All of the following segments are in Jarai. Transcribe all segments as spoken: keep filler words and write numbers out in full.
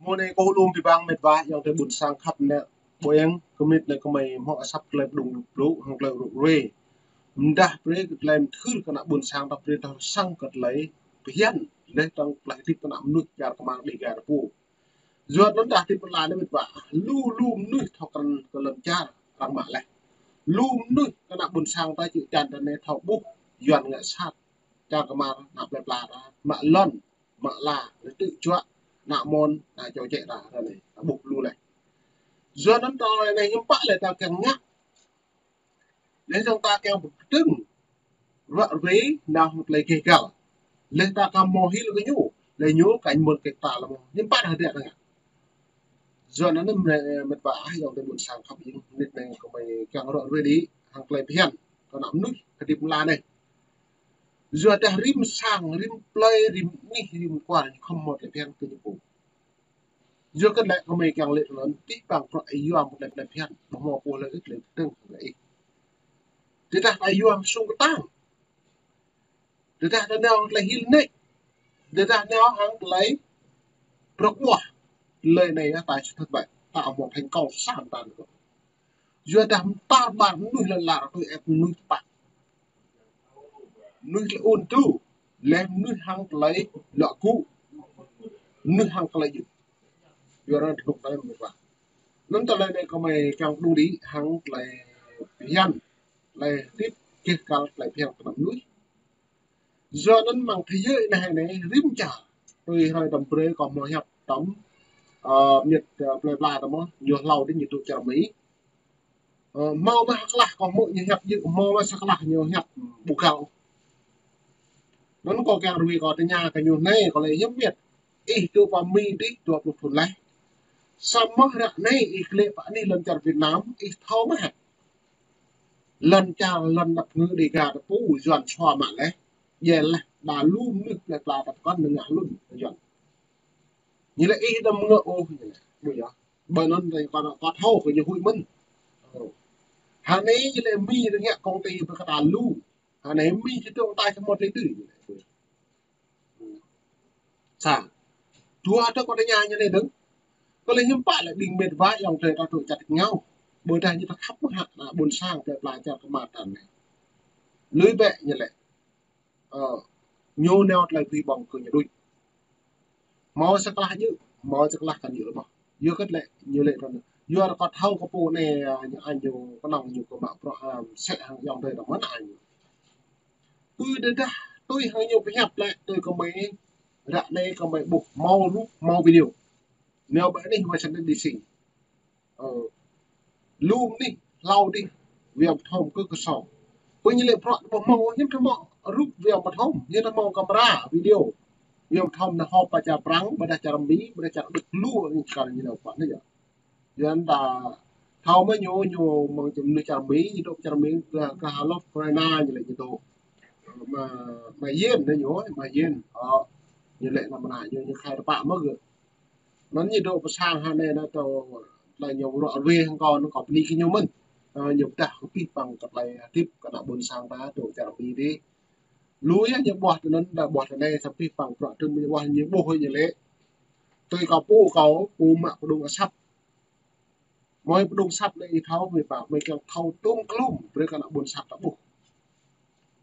Mơ̆ng anai kâo lŏm pơpŭ mĕt wa ayŏng adơi ƀôn sang khăp nă, ƀuh yang kơ mĕt nă kơmơi hmâo asăp tơlơi pơdŏng dŏ plŭ hăng tơlơi rơ̆k rơwe. Mdah brơi kơ tơlơi mơthưr kơ ană ƀôn sang ta brơi tơlơi sang kơ tơlơi phiăn, leh tơ̆ng tơlơi hơdip kơ ană mơnuih čar kơmar Dêga ta pô. Yua anŭn ta hơdip pơ lŏn anai mĕt wa, lu lu mơnuih thâo krăn kơ lŏn čar arăng mă leh. Lu mơnuih kơ ană ƀôn sang ta čư̆ čan ta anai thâo ƀuh Yuan ngă sat čar kơmar ană plơi pla ta, mă lŏn, mă ala, leh tơ̆ juă, ană mon, ană čô čĕ ta, ta anai, ta ƀuh lu leh. Yua anŭn ta anai hiư̆m pă leh ta kiăng ngă. Leh dong ta kiăng pơkơdơ̆ng ră ruai nao hăng tơlơi gêh gal. Leh ta ka hmâo hil kơ ñu, leh ñu ka mơ̆n kơ ta lăm hiư̆m pă dah dêh ta ngă. Yua anŭn mĕt wa ayŏng adơi ƀôn sang khăp ing, mĕt nă kơmơi kiăng ră ruai đĭ hăng tơlơi phiăn kơ ană mơnuih hơdip mơ̆ng lŏn anai. Yua dah rĭm sang, rĭm plơi, rĭm anih, rĭm kwar ñu khŏm hmâo tơlơi phiăn kơ ñu pô. Yua kơ lĕ kơmơi kiăng lĕ tơlơi pih pang prăk ayŏng mơ̆ng tơlơi phiăn, ƀu hmâo pô lĕ ih tơlơi kơdơ̆ng kơ ih. Tơdah ayŏng sung kơtang. Tơdah ta nao tơlơi hil nĕ. Tơdah nao hăng tơlơi prăk ƀuah. Tơlơi anai yơh ta či thất bại. Ta hmâo thành công sang ta nă. Yua dah mơta ƀar mơnuih lăn ala tui ĕp mơnuih tơpă. Mơnuih tơlơi ôn tru, leh mơnuih hăng tơlơi lŏ gŭ, mơnuih hăng tơlơi djơ̆. Yua anŭn tơnŭk tơlơi mơnuih wa. Anŭn tơlơi anai kơmơi kiăng pơdŏng đĭ hăng tơlơi phiăn, tơlơi hơdip gêh gal tơlơi phiăn kơ ană mơnuih. Yua anŭn mơ̆ng thế giới anai anai rĭm čar. Tui hrơi tơm brơi kâo hmâo hiăp tơm, ơ, mĕt, ơ, plơi pla ta mơ̆n, ñu hlâo đĭ ñu dŏ čar Mi. Ơ, hmâo mơ̆ hơklah kâo hmâo ñu hiăp djơ̆, hmâo mơ̆ hơklah ñu hiăp ƀu găl. Anŭn kâo kiăng rui kâo tơña kơ ñu anai, kâo lĕ hiư̆m mĕt. Ih dŏ pơ Mi đih dua pluh thŭn leh. Samơ̆ ră anai ih klĕ pơ anih lŏn čar Việt Nam, ih thâo mơ̆ hă. Lŏn čar, lŏn dăp ngư Dêga ta pô, Yuan sua mă leh. Djel leh, ƀa lu mơnuih plơi pla ta pơkŏn nao ngă lŏn Yuan. Ñu lĕ ih đăm ngă ôh, ñu lĕ. Ƀu yơh. Ƀơi anŭn ta kơ, kơ thâo kơ ñu huĭ mơ̆n. Ơ. Hơnai ñu lĕ Mi ta ngă công ty ƀơi kơ ta lu. Hơnai Mi či tŏng ta či hmâo tơlơi tui, ñu lĕ. Sa. Dua tơ kâo tơña ñu anai dơ̆ng. Kâo lĕ hiư̆m pă lĕ ƀing mĕt wa ayŏng adơi ta tŭ čăt ngao. Ƀôdah ñu ta khăp mơ̆ hă ană ƀôn sang plơi pla čar kơmar ta anai. Lui bĕ ñu lĕ. Ơ, ñu nao tơlơi pơhiăp ƀơ̆ng kơ ñu đôč. Hmâo sa klah djơ̆, hmâo sa klah kăn djơ̆ mơ̆n. Yua kơ lĕ, ñu lĕ tơnŭk. Yua kơ thâo kơ pô anai, ñu, ñu kơnơ̆ng ñu kơ mă bruă, ơ, sĕ hăng ayŏng adơi ta mơ̆n ñu. Pơ tơdah tui hăng ñu pơhiăp lĕ, tui kơmơi, ră anai kơmơi ƀuh hmâo rup, hmâo video. Nao ƀơi anih Washington D C. Ơ, lu mơnuih hlâo đĭ, wai pơthom kơ kơsong. Pơ ñu lĕ bruă ƀu hmâo, hiư̆m thâo hmâo rup wai pơthom, hiư̆m thâo hmâo kamera, video. Wai pơthom nao họp pơ čar Prang, ƀôdah čar Mi, ƀôdah čar Đức lu, ñu kar ñu nao pơ anai yơh. Yua anŭn ta thâo mơ̆ ñu, ñu mơ̆ng čar mơnuih čar Mi, ñu dŏ čar Mi, kơ, kơ halŏp Ukraina ñu lĕ ñu dŏ. Mă, mă yên anai ñu, mă yên. Ơ, ñu lĕ anăm mơnă ñu, ñu khai tơpă mơ̆ gơ̆. Anŭn ñu dŏ pơ sang hơnai nă tơ tơlơi ñu ră ruai hăng kâo, anŭn kâo bơni kơ ñu mơ̆n. Ơ, ñu pơdah kơ pih pang kơ tơlơi hơdip kơ ană ƀôn sang ta dŏ čar Mi đĭ. Lu yơh ñu ƀuah tui anŭn, đa ƀuah tui anai, sa pih pang bruă tơm ñu ƀuah ñu ƀuh ñu lĕ. Tui kâo pô kâo, pô mă pơdŏng asăp. Mơi pơdŏng asăp lĕ ih thâo, mơi pă, mơi kiăng thâo tŏng klum, brơi kơ ană ƀôn sang ta ƀuh.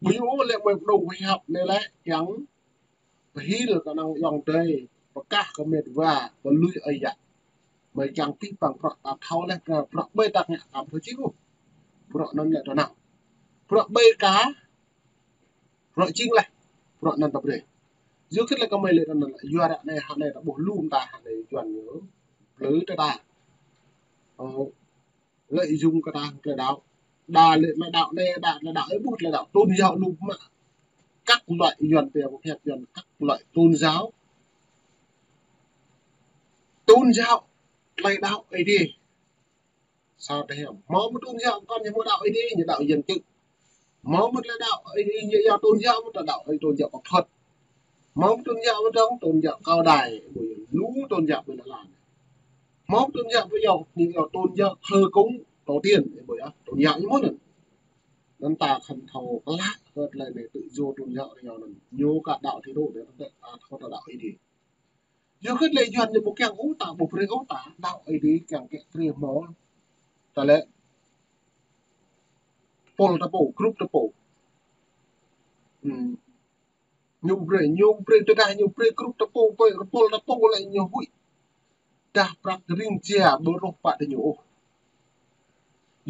Ƀu djơ̆ ôh lĕ mơi pơdŏng pơhiăp anai lĕ, kiăng pơhil kơ ană ayŏng adơi, pơkah kơ mĕt wa, pơlui ơi yă. Mơi kiăng pih pang bruă ta thâo leh, bruă, bruă ƀai ta ngă tam thâo čih ôh. Bruă anŭn lĕ tơnap. Bruă ƀai ka, bruă jing leh, bruă anŭn ta brơi. Yua kơ lĕ kơmơi lĕ anŭn lĕ, yua ră anai hơnai ta ƀuh lu mơta hơnai Yuan ñu plư tơ ta. Ơ, lợi dụng kơ ta tơlơi đaŏ. Đa lĕ tơlơi đaŏ anai, đa tơlơi đaŏ ơi ƀuh tơlơi đaŏ tôn giáo lu mă. Các loại Yuan pia pơhiăp Yuan các loại tôn giáo. Tôn giáo, tơlơi đaŏ Ơi Adai. Sa tơhơm. Hmâo mơ̆ tôn giáo kăn ñu hmâo đaŏ Ơi Adai, ñu đaŏ Yuan čư̆. Hmâo mơ̆ tơlơi đaŏ Ơi Adai, ñu yua tôn giáo, mơ̆ tơlơi đaŏ Ơi tôn giáo Phật. Hmâo mơ̆ tôn giáo mơ̆ dơ̆ng, tôn giáo Cao Đài, ƀu yơh, lu tôn giáo ƀơi lŏn ala. Hmâo mơ̆ tôn giáo ƀu yơh, ñu yua tôn giáo thờ cúng tổ tiên, ƀu yơh, tôn giáo ñu mơ̆n anŭn. Anŭn ta khăn thâo klă kơ tơlơi anai tự do tôn giáo ñu anŭn. Ñu ka đaŏ thái độ anai, ta thâo ta đaŏ Ơi Adai. Yua kơ lĕ Yuan ñu ƀu kiăng ôh ta, ƀu brơi ôh ta, đaŏ Ơi Adai kiăng kơ brơi hmâo. Ta lĕ tơpul ta pô, grup ta pô. Hmm. Ñu brơi, ñu brơi tơdah ñu brơi grup ta pô, brơi tơpul ta pô lĕ ñu huĭ. Dah prăk ring jia ƀu rôh pă tơ ñu ôh.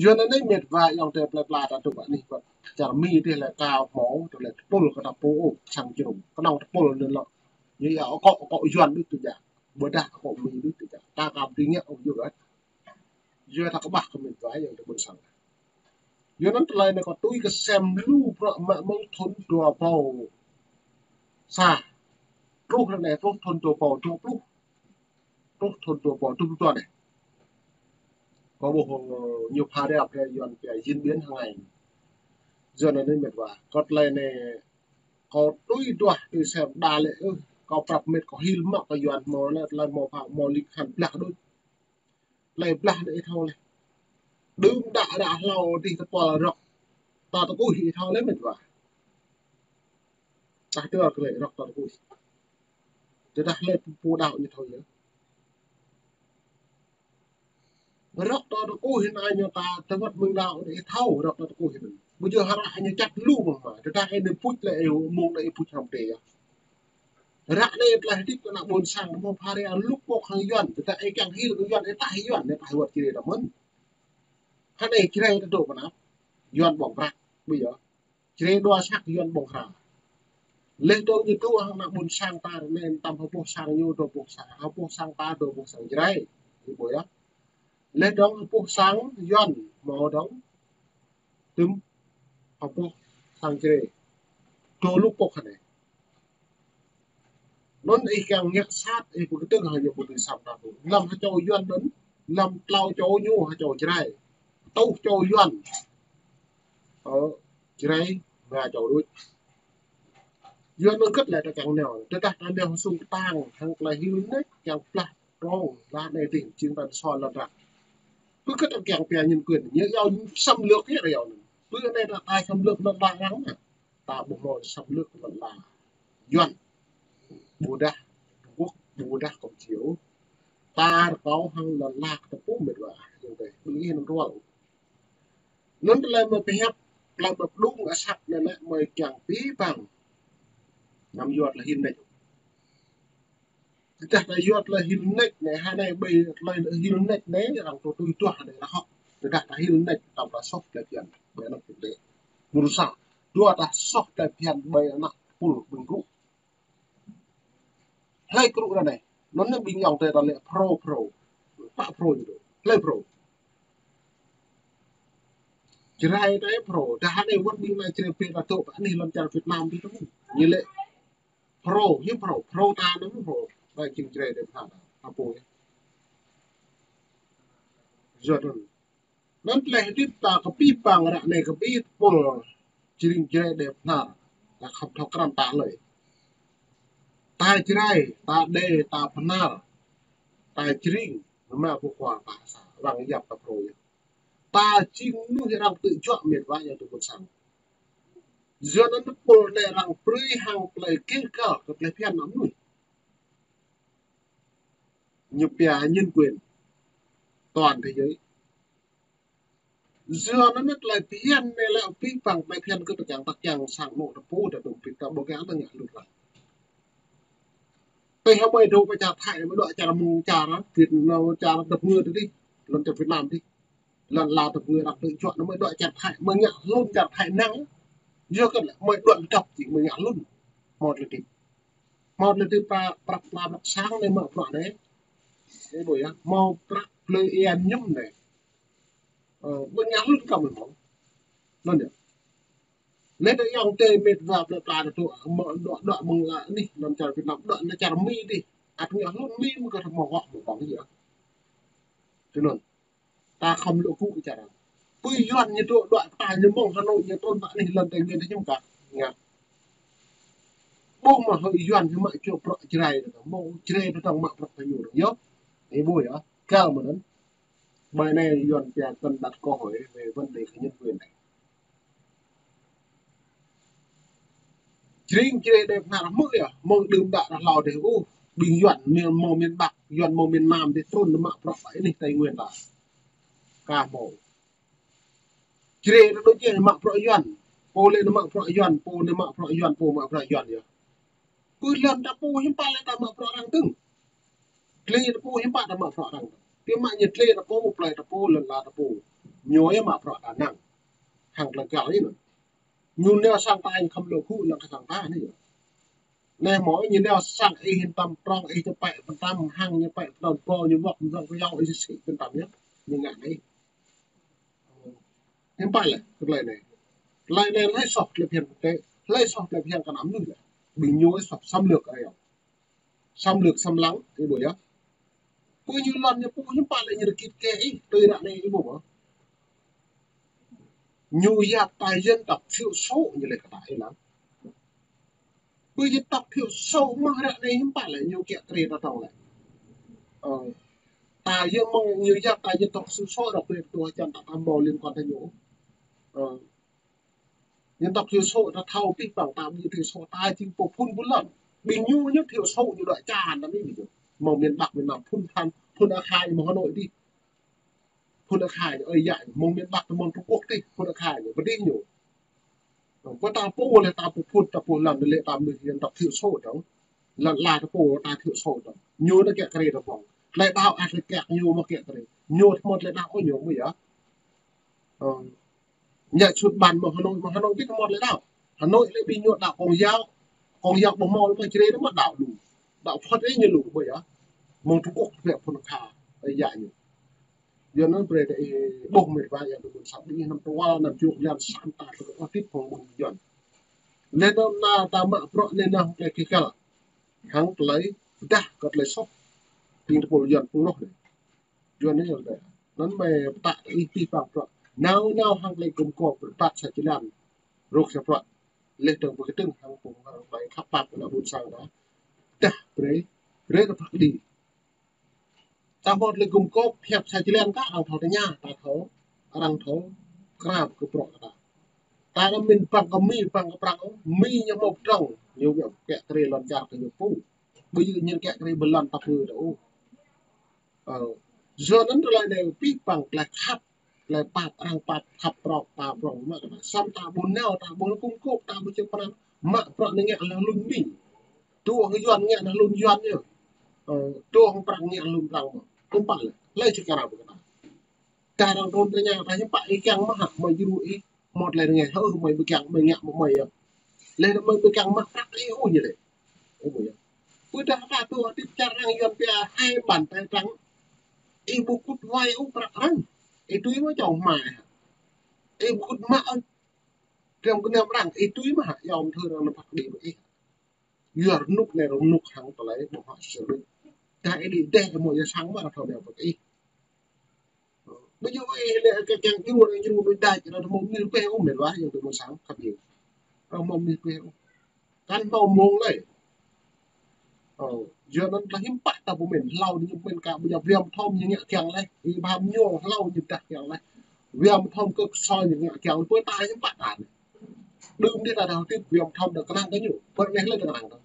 Yuan anai mĕt wa ayŏng adơi plơi pla ta tŭ ƀă anih ƀă. Čar Mi dih lĕ ka hmâo, tơ lĕ tơpul kơ ta pô ôh, sang jrŭm. Kơnơ̆ng tơpul anŭn lŏ. Ñu yua akŏ, akŏ Yuan đôč tơjă. Ƀôdah akŏ Mi đôč tơjă. Ta ka ƀu ngă ôh yua kơ. Yua ta kơƀah kơ mĕt wa ayŏng adơi ƀôn sang. Yua anŭn tơlơi anai kâo tui kơ sem lu bruă mă mơ̆ng thŭn dua rơbâo sa. Truh ră anai truh thŭn dua rơbâo dua pluh. Truh thŭn dua rơbâo dua pluh dua anai. Kâo ƀuh, ơ, ñu pha rĕ, pha rĕ Yuan pia diễn biến hàng ngày. Yua anŭn anai mĕt wa. Kâo tơlơi anai kâo tui duah tui sem đa lĕ, ơ, kâo prăp mĕt kâo hil mă kơ Yuan hmâo lĕ, tơlơi hmâo pha, hmâo lik hăn blah đôč. Tơlơi blah anai ih thâo lĕ. Đưm đă ră hlâo dih tơpul rŏk ta tơkuih ih thâo lĕ mĕt wa. Tah tơl kơ lĕ rŏk ta tơkuih. Tơdah lĕ pô, pô đaŏ ñu thâo yơh. Rŏk ta tơkuih anai ñu ta tơwăt mơ̆ng đaŏ anai ih thâo rŏk ta tơkuih anŭn. Ƀu djơ̆ hơră ñu čăt lu mơ̆ng mă. Tơdah ih anai puč lĕ ih mơ̆ng anai ih puč hrŏm tê yơh. Ră anai tơlơi hơdip kơ ană ƀôn sang hmâo pha rĕ lŭk pŏk hăng Yuan, tơdah ih kiăng hil kơ Yuan, ih tah Yuan, ih tah wơ̆t Jrai ta mơ̆n. Hơnai Jrai ta dŏ pơ anăp, Yuan ƀơ̆ng prăk, ƀu yơh. Jrai dua săk Yuan ƀơ̆ng hra. Leh dơ̆ng ñu dŏ hăng ană ƀôn sang ta ră anai tam hơpuh sang ñu dŏ puh sang, hơpuh sang ta dŏ puh sang Jrai. Ih ƀuh yơh. Leh dơ̆ng hơpuh sang Yuan hmâo dơ̆ng. Tơm, hơpuh sang Jrai. Dua lŭk pŏk hơnai. Anŭn ih kiăng ngă sat, ih pơkơdơ̆ng hăng ñu ƀu tui sam ta pô. Lăm hơčâo Yuan anŭn, lăm tlâo čô ñu hơčâo Jrai. Tuh čô Yuan. Ơ, Jrai, rơma čô đôč. Yuan anŭn kơ̆t lĕ ta kiăng nao. Tơdah ta nao sum tang, hăng tơlơi hil anai, kiăng blah Rŏng, lah anai dih, jing ta soi lŏn ră. Pơkơt kiăng pia nhân quyền, ñu yua xâm lược yơh ră anai. Pơ anai ta tơlơi xâm lược lŏn la arăng mơ̆n. Ta ƀu hmâo xâm lược lŏn la Yuan. Ƀôdah Trung Quốc, ƀôdah Campuchia. Ta rơkâo hăng lŏn la kơ ta pô mĕt wa. Yua anŭn dih, ƀing ih anŭn rual. Anŭn tơlơi mơ̆ pơhiăp, tơlơi mơ̆ pơdŏng asăp anai lĕ mơ̆ kiăng pơpă. Anăm yua tơlơi hil anai. Tơdah ta yua tơlơi hil anai, anai hơnai ƀơi tơlơi hil anai, anai arăng tui duah anai rơhŏk. Tơdah ta hil anai, ta ƀu soh tơlơi phiăn ƀơi anăp tơlơi. Mơnuih sa, dua ta soh tơlơi phiăn ƀơi anăp tơpul ƀing gru. Hlơi gru ră anai, anŭn anai ƀing ayŏng adơi ta lĕ pro, pro. Pă pro ñu dŏ. Hlơi pro. Jrai ta pro. Dah anai wơ̆t ƀing anai Jrai pia ta dŏ pơ anih lŏn čar Việt Nam dih tơm. Ñu lĕ pro, hiư̆m pro, pro ta anŭn pro. Ƀai jing Jrai Đêga Bơhnar ta. Apui. Yua anŭn. Anŭn tơlơi hơdip ta kơ pơpă ră anai kơ pơpă tơpul jing Jrai Đêga Bơhnar. Ta khŏm thâo krăn ta hlơi. Ta Jrai, ta Đê, ta Bơhnar. Ta jing, rơma pô khua ta sa, arăng yap ta pro yơh. Ta jing mơnuih arăng tơjuă mĕt wa ayŏng adơi ƀôn sang. Yua anŭn tơpul anai arăng brơi hăng tơlơi kơ kơ tơlơi phiăn ană mơnuih. Ñu pia nhân quyền toàn thế giới. Yua anŭn tơlơi phiăn anai lĕ pơpă tơlơi phiăn kơ ta kiăng ta kiăng sang anŏ ta pô ta dŏ pit ta ƀu kiăng ta ngă lŭt lah. Tơdah hơmơi dŏ pơ čar Thái, mơ̆ dŏ čar mơ̆ng čar Việt Nam, čar dap ngơ dih, lŏn čar Việt Nam dih. Lŏn la dap ngơ arăng tơjuă anŭn mơ̆ dŏ čar Thái, mơ̆ ngă hlŭn čar Thái năng. Yua kơ lĕ mơ̆ dŏ dap jing mơ̆ ngă hlŭn. Hmâo tơlơi hơdip. Hmâo tơlơi hơdip prăk, prăk pla prăk sang anai mơ̆ prăk anai. Ih ƀuh yơh, hmâo prăk blơi ia mơñum anai. Ơ, mơ̆ ngă hlŭn kơ mơ̆ hmâo. Anŭn yơh. Leh dŏ ayŏng adơi mĕt wa plơi pla dŏ, mơ̆ dŏ, dŏ mơ̆ng la anih, lŏn čar Việt Nam, dŏ lŏn čar Mi dih. Ăt ngă hlŭn Mi mơ̆ kơ hmâo gŏ mơ̆ ƀơ̆ng yơh. Tui anŭn. Ta khŏm lŏ gŭ kơ čar. Pơ Yuan ñu dŏ, dŏ ta ñu mơ̆ng Hà Nội ñu trŭn pơ anih lŏn Tây Nguyên ñu mơ̆ng kah. Ngă. Ƀu mă hơi Yuan ñu mă čô prăk Jrai dŏ, mơ̆ Jrai dŏ tơ̆ng mă prăk ta ñu dŏ. Yơh. Ih ƀuh yơh. Kal mơ̆ anŭn. Ƀơi anai Yuan pia cần đặt câu hỏi về vấn đề nhân quyền anai. Jing Jrai Đêga Bơhnar hmư̆ yơh, mơ̆ng đưm đă ră hlâo dih ôh. Ƀing Yuan, miền, mơ̆ng miền Bắc, Yuan mơ̆ng miền Nam, dih trŭn nao mă bruă ƀơi anih Tây Nguyên ta. Ka hmâo. Jrai ta đôč yơh nao mă bruă Yuan. Pô lĕ nao mă bruă Yuan, pô nao mă bruă Yuan, pô mă bruă Yuan yơh. Pơ lŏn ta pô hiư̆m pă lĕ ta mă bruă arăng dơ̆ng. Tơlơi ta pô hiư̆m pă ta mă bruă arăng dơ̆ng. Biă mă ñu tơlơi ta pô, plơi ta pô, lŏn la ta pô. Ñu yơh mă bruă ta năng. Hăng tơlơi găl anai. Ñu nao sang ta anai khŏm lŏ gŭ lăng kơ sang ta anai yơh. Anai hmâo ñu nao sang ih hiư̆m tam prong ih ñu pĕ pơtăm hăng ñu pĕ pơtăm pô ñu wŏk ñu wŏk kơ yâo ih sĭ pơtăm yơh. Ñu ngă anai. Hiư̆m pă lĕ, tơlơi anai. Tơlơi anai hlơi soh tơlơi phiăn quốc tế, hlơi soh tơlơi phiăn kơ ană mơnuih lĕ. Ƀing ñu soh xâm lược arăng. Xâm lược xâm lăng, ih ƀuh yơh. Pơ ñu lŏn ñu pô hiư̆m pă lĕ ñu rơkit kơ ih, tui ră anai ih ƀuh mơ̆. Ñu yap ta dân tộc thiểu số ñu lĕ kơ ta ih lăng. Pơ dân tộc thiểu số mơ̆ ră anai hiư̆m pă lĕ ñu kiăng krê ta tŏng lĕ. Ơ. Ta yơh mơ̆ng ñu yap ta dân tộc thiểu số ră anai tuh čăn ta tam ƀâo liên quan ta ñu. Ơ. Dân tộc thiểu số ta thâo pih păng ta ƀu thiểu số ta jing pô phŭn ƀu lŏn. Ƀing ñu ñu thiểu số ñu đuaĭ čan ta anai ƀing ñu. Mơ̆ng miền Bắc miền Nam phŭn than, phŭn Akha ñu mơ̆ng Hà Nội dih. Phŭn Akha ñu, ơi yă ñu, mơ̆ng miền Bắc ta mơ̆ng Trung Quốc dih, phŭn Akha ñu, pơ dih ñu. Pơ ta pô lĕ ta pô phŭn, ta pô lŏn lĕ ta mơ̆ng dân tộc thiểu số dong. Lŏn la ta pô ta thiểu số dong. Ñu nao kiăng krê ta pŏng. Tơlơi đaŏ ăt lĕ kiăng ñu mă kiăng krê. Ñu tơmơ̆t tơlơi đaŏ ñu mơ̆ yơh. Ơ. Ñu sut ƀan mơ̆ng Hà Nội, mơ̆ng Hà Nội ƀu tơmơ̆t lĕ đaŏ. Hà Nội lĕ ƀing ñu đaŏ Công giáo. Công giáo ƀu hmâo lĕ mơ̆ Jrai đaŏ mă đaŏ lu. Đaŏ Phật ih ñu lu ƀu yơh. Mơ̆ng Trung Quốc ƀu phŭn Akha, ơi yă ñu. Yua anŭn brơi ta ih ƀuh mĕt wa yang tơgun sat ih năm tơwal năm juh yan san ta tơkơ ôh tip hŏng ƀing Yuan. Lĕ anŭn nao ta mă bruă anai nao tơlơi kih kăl. Hăng tơlơi pơdah kơ tơlơi soh. Ƀing tơpul Yuan pơrôh anai. Yuan anai yơh ta. Anŭn mơi pơtă ta ih pih păng bruă. Nao nao hăng tơlơi gum gôp rơbat sa jơlan. Rôk sa bruă. Lĕ dơ̆ng pơkơdơ̆ng hăng pung hăng tơlơi khăp pap kơ ană ƀôn sang ta. Dah brơi. Brơi ta pơkơđi. Ta hmâo tơlơi gum gôp hiăp sa jơlan kah arăng thâo tơña, ta thâo, arăng thâo krao kơ bruă ta. Ta anăm min păng kơ Mi, păng kơ Prăng, Mi ñu hmâo pơdrŏng, ñu kiăng krê lŏn čar kơ ñu pô. Ƀu djơ̆ ñu kiăng krê ƀơi lŏn ta pô ta ôh. Ơ, yua anŭn tơlơi anai pih păng tơlơi khăp, tơlơi pap, arăng pap, khăp prŏng, pap prŏng mă kơ ta. Samơ̆ ta ƀu nao, ta ƀu gum gôp, ta ƀu čơp pran, mă bruă anai ngă lĕ lun Mi. Tui hăng Yuan ngă nao lun Yuan ñu. Ơ, tui hăng Prăng ngă lun Prăng mơ̆. Tơm pă lĕ, lĕ čih kơ arăng ƀu kơ ta. Ta arăng trŭn tơña ta hiư̆m pă ih kiăng mă hă, mơi djru ih, mơ̆ tơlơi rơngai hơ, mơi ƀu kiăng, mơi ngă mă mơi yơh. Lĕ mơi ƀu kiăng mă prăk ih ôh ñu lĕ. Ơ, ƀu yơh. Ƀu dah ta tui tip čar arăng Yuan pia hai bàn tay trắng. Ih ƀu kŭt wai ôh prăk arăng. Ih tui mă čô hmai hă. Ih ƀu kŭt mă ôh. Triăm gơnam arăng, ih tui mă hă, yom thơ arăng nao pơkơđi ƀơi ih. Yua rơnŭk anai rơnŭk hăng tơlơi ƀu hă sơlŭk. Dah ih đĭ dêh mơ̆ yua sang mă arăng thâo nao pơ ih. Ƀu djơ̆ ih lĕ kơ kiăng djru arăng djru đuaĭ đač arăng hmâo mil peh ôh mĕt wa yang tơmơ̆ sang khăp yơh. Arăng hmâo mil peh ôh. Kăn hmâo mông lơi. Ơ, yua anŭn tơlơi hiư̆m pă ta ƀu min hlâo ñu min ka ƀu djơ̆ Viam Thom ñu ngă kiăng lĕ. Ih ƀuh ñu hlâo ñu dah kiăng lĕ. Viam Thom kơ soi ñu ngă kiăng lĕ. Pơ ta hiư̆m pă ta. Đưm dih ta dah tip Viam Thom dah kơnang kơ ñu. Pơ anai lĕ ta kơnang kơ.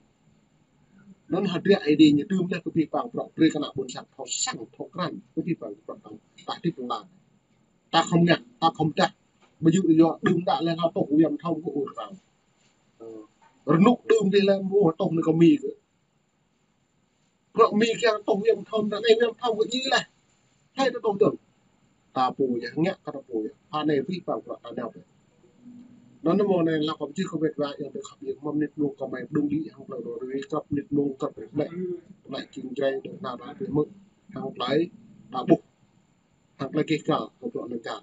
Anŭn hơdră Ơi Adai ñu đưm lĕ kơ pih păng bruă brơi kơ ană ƀôn sang thâo săng thâo krăn kơ pih păng bruă tăng ta tip lăng. Ta khŏm ngă, ta khŏm dah. Ƀu djơ̆ yua đưm đă lĕ hlâo tuh Viam Thom kơ ur răng. Ơ, rơnŭk đưm dih lĕ mơ̆ tuh anai kơ Mi kơ. Bruă Mi kiăng tuh Viam Thom, ta anai Viam Thom kơ djai lĕ. Hlơi ta tuh dơ̆ng. Ta pô yơh, ngă kơ ta pô yơh. Anai pih păng bruă ta nao pơ. Anŭn mơ̆ anai lăng kơ pơčih kơ mĕt wa yang tơ khăp yơh mơ̆n mơnit mông kơ mơi đung đĭ hăng tơlơi rui krăp mơnit mông krăp rui ƀlĕ. Tơlơi jing Jrai dơ̆ng nao ta pơ mơ̆n. Hăng tơlơi ta ƀuh. Hăng tơlơi kih kăl kơ bruă anai čar.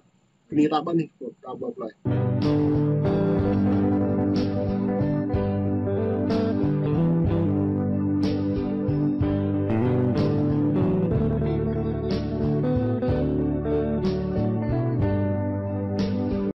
Bơni ta ƀơi anih, ta ƀuh tơlơi.